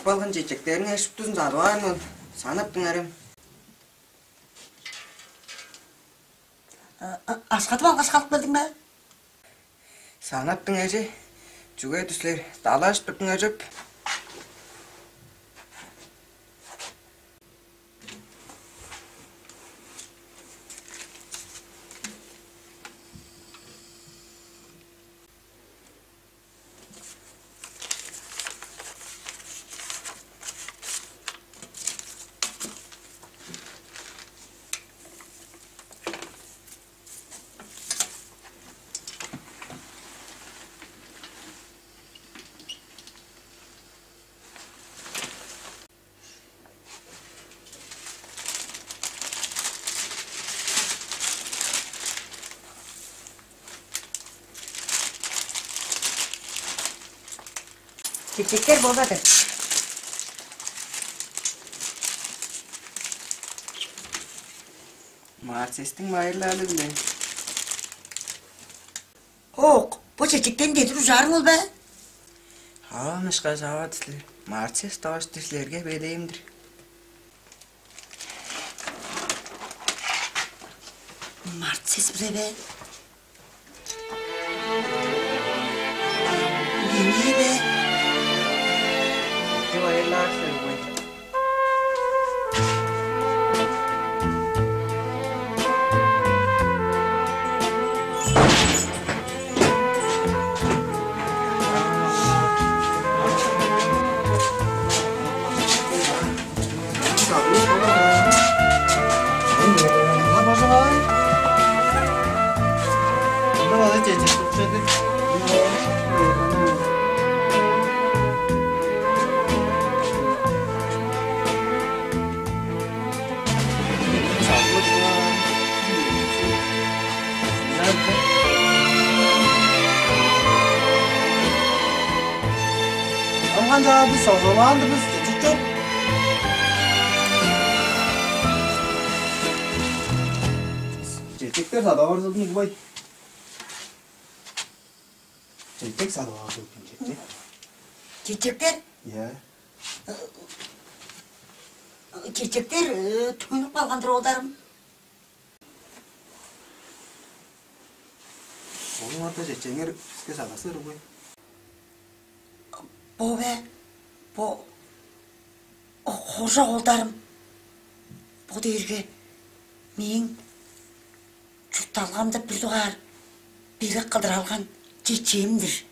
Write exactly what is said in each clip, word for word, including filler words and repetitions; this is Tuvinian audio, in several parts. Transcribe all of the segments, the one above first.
Алган чечектериңер шуптузун садып аар мен, санап дыңнаарым. Ашкадып алгаш калып келдиң бе? Санап дыңнаар че, чүге дижик силер далааш турдуңар чоп? Чечектер болбады. Марцестиң байырлалы-биле. Ок, бо чечектен дедир ужаарың ол бе? Алан ышкаш ават силер. Марцес таваш силерге белээм-дир. Марцес биле бе? Эмне бе? Деп айырлаар силер бой. Ам канчаар бис созулаан-дыр бис, чечек чок. Чечектер садып аар болзун, угбай. Чечек садып аар болзун, чечек. Чечектер? Ийе. Чечектер, э, төнүп калган-дыр, оолдарым. Ооң ада чечеңер биске садазы ыргой. Бо бе? Бо хоржок, оолдарым. Бо дээрге мээң чуртталгамда бир дугаар берге кылдыр алган чечээм-дир.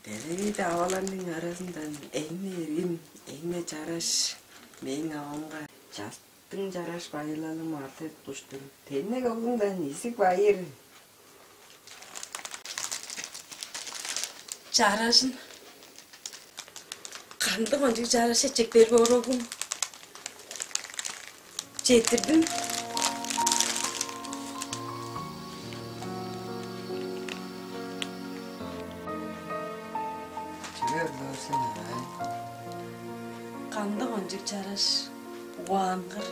Делегейде аваларның аразындан эң-не эргим, эң-не чараш мээң авамга част Дың чараш байырлалым артып туштур. Теннек оглуңдан изиг байыр. Чаражын. Кандыг ончуг чараш эчек берип орогум. Четирдим. Чүге ырлаар сен, ай? Кандыг ончуг чараш, угаангыр,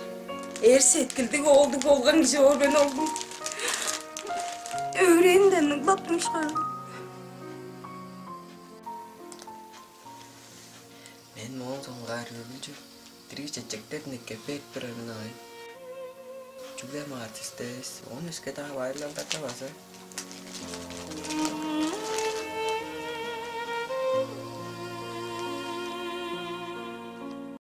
эр сеткилдиг оолдуг болган кижи боор мен, оглум. Өөрээнинден ыглап тумшкан. Мен моон соңгаар үргүлчү дириг чечектерин эккеп берип турар мен, ай. Чүгле ам артист эвес, оон өске-даа байырлалдарда база